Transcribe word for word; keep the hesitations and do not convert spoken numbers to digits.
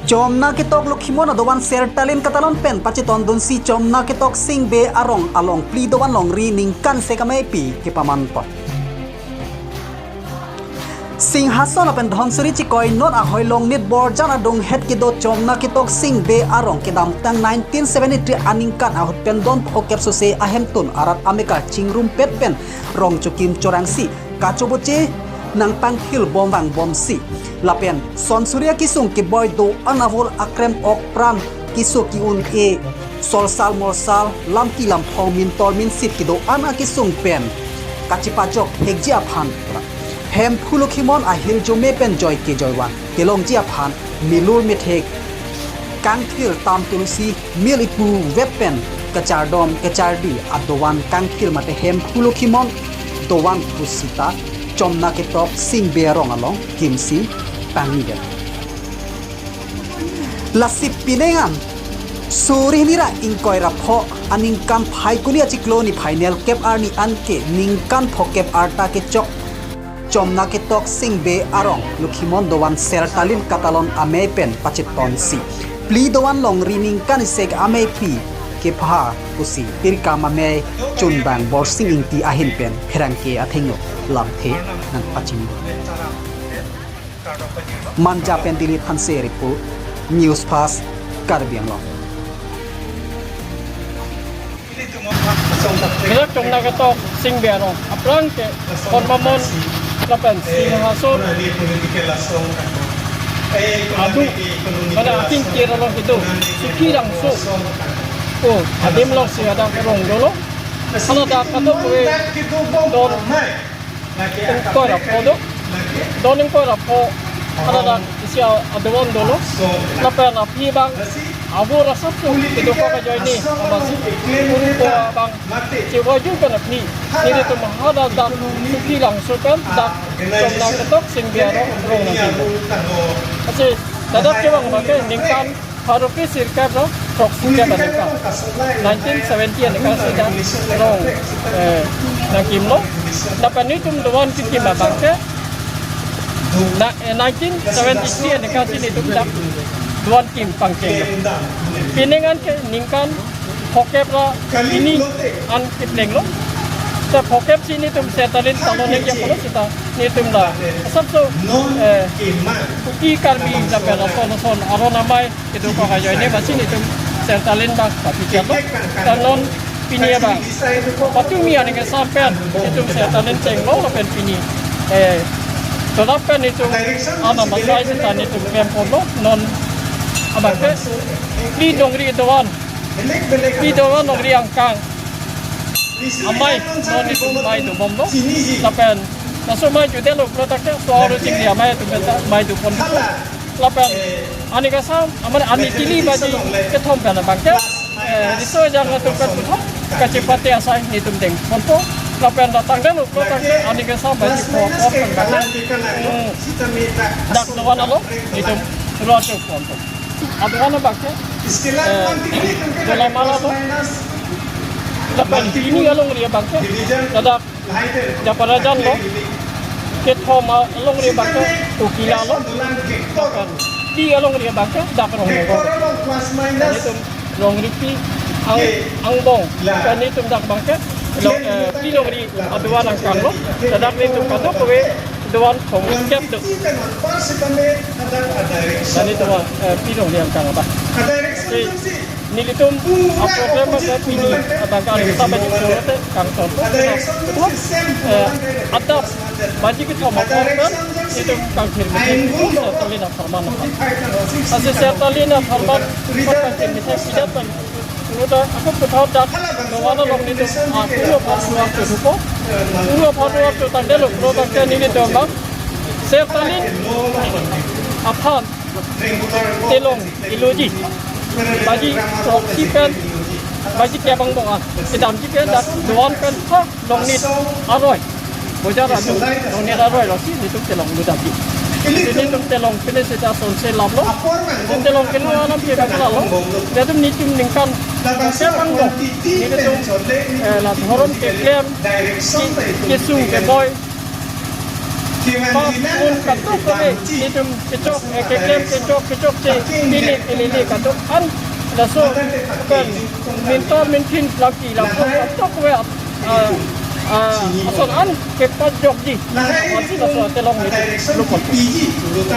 Chomna ketok Lokhimon adovan Sertalin katalon pen pachetondunsi Chomna ketok Singbe arong along phli dovan longri ningkan isi ameipi kepamanpon. Singhason lapen Dhansiri chikoi non ahoi Longnit Borjan adunghet kedo Chomna ketok Singbe arong kedamtang nineteen seventy-three aningkan ahut pen don phokep sose ahemtun arat amekar chingrumpet pen rong chokim chorangsi kachoboche nangpangthil bom vangbomsi lapen son suri akesung keboi do-an avul akrem ok pran keso ki-un-e solsal molsal lamki lamphong mintor minsit kedo-an akesung pen kachepajok hekji aphan Hemphu Lokhimon ahirjume pen joike joiwan kelongji aphan milur methek kangthir tam tulsi mil ipu vep pen kachardom kachardi adovan kangthir mate Hemphu Lokhimon dovan pusita Chomna ketok Singbe arong along kimsi pangnidet. Lasi pining an suri hini ra ingkoi ra pho aningkan Phaikuni achiklo niphai nelkep arni anke ningkan phokep arta kechok Chomna ketok Singbe arong Lokhimon dovan Sertalin katalon amei pen pachetonsi phli dovan longri ningkan isi ameipi kepha pusi pirkam amei chunbang Borsing Ingti ahin pen pherangke athengno lamthe nangpachini. Manja pen Dilip Hanse report, News Fast, Karbi Anglong. Kejak Chomna ketok Singbe arong aphrang ke Konmamon lapen Singhason adu, mana ating kira long itu Sukhi Langso. Oh, adim alongsi hadak arong dolo. Hala dak kadokave don ingkoi ra pho do. Don ingkoi ra pho hala dak isi adovan dolo. Lapen aphi abang avur asap tu kedo pa kajoine abasi uru ko abang chevoi jun pen aphi. Nelitum hadak dak Sukhi Langso pen dak Chomna ketok Singbe arong rong nangji. Lasi ladak kevang abang ke ningkan pharo kre sirkep ra throksi kep aningkan. Nineteen seventy aningkan si dak rong, eh, nangkimlo. Lapen nelitum dovan kekim abang ke na, eh, nineteen seventy-three aningkan si nelitum dak dovan kim pangchenglo. Pining an ke ningkan phokep ra pini an keplenglo. Te phokep si nelitum Sertalin talon nangji apotlo seta nelitum la asapso, eh, Kuki Karbi lapen ason ason aron amei kedo pa kajoine bangsi nelitum Sertalin abang papichalo. Te non pini abang patumi aning kesam pen nelitum Sertalin chenglo lapen pini, eh, tolap pen nelitum anam asai seta nelitum klem ponlo. Non abang ke phli longri dovan, phli dovan longri angkang amei non nelitum mei dobomlo. Lapen laso mei judelo pulote ke so aro chingri amei atum pen ta mei doponpo. Lapen aning kesam, amat aning tili baji kethom pen abang ke, eh, riso ejang atum pen puthot kachepate asai nelitum dengponpo. Lapen dak tangdelo pulote ke aning kesam baji pho pho pen abang ke, hmm, dak dovan along nelitum ro achoponpo. Adovan abang ke, eh, Dolamara lo. Lapen pini alongri abang ke ladak Japarajan lo, kethom alongri abang ke Kokila lo, lapen phli alongri abang ke dak Rongnogo. Nelitum rongri phli ang, angbong, nelitum dak abang ke lo, eh, phli longri adovan angkang lo. Ladak nelitum kadokave dovan thomkep do. Nelitum, eh, phli longri angkang abang. Si nelitum aprogram abang ke pini abang ke aning kesam baji pho pulote kangton. Eh, adap baji kethom apor pen nelitum kangthir methek Sertalin apharman. Lasi Sertalin apharman kangthir methek sidat pen pulote ako puthot dak dovan along nelitum, ah, ulo aphan ruar cho dupo. Ulo aphan ruar cho tangdelo pulote ke nelitum abang Sertalin aphan telong eloji. Baji throksi pen baji kep angbong an kedamji pen dak dovan pen ha Longnit aroi. Bojar adu Longnit aroi losi nelitum telong ludamji. Nelitum telong pine seta sonse laplo. Nelitum telong kelu anam ke bang lalo. Nelitum nelitum ningkan kep angbong nelitum, eh, la dhorom keklem, ke, kesung keboi Pap un kadokave, itum kechok, eh, keklem kechok, kechokche, pini, pilili kadok an, laso pen minta minphin langki langpho kadokave, ah, ah, ason an kepajokji. Apotsi laso atelong nelitum lupon.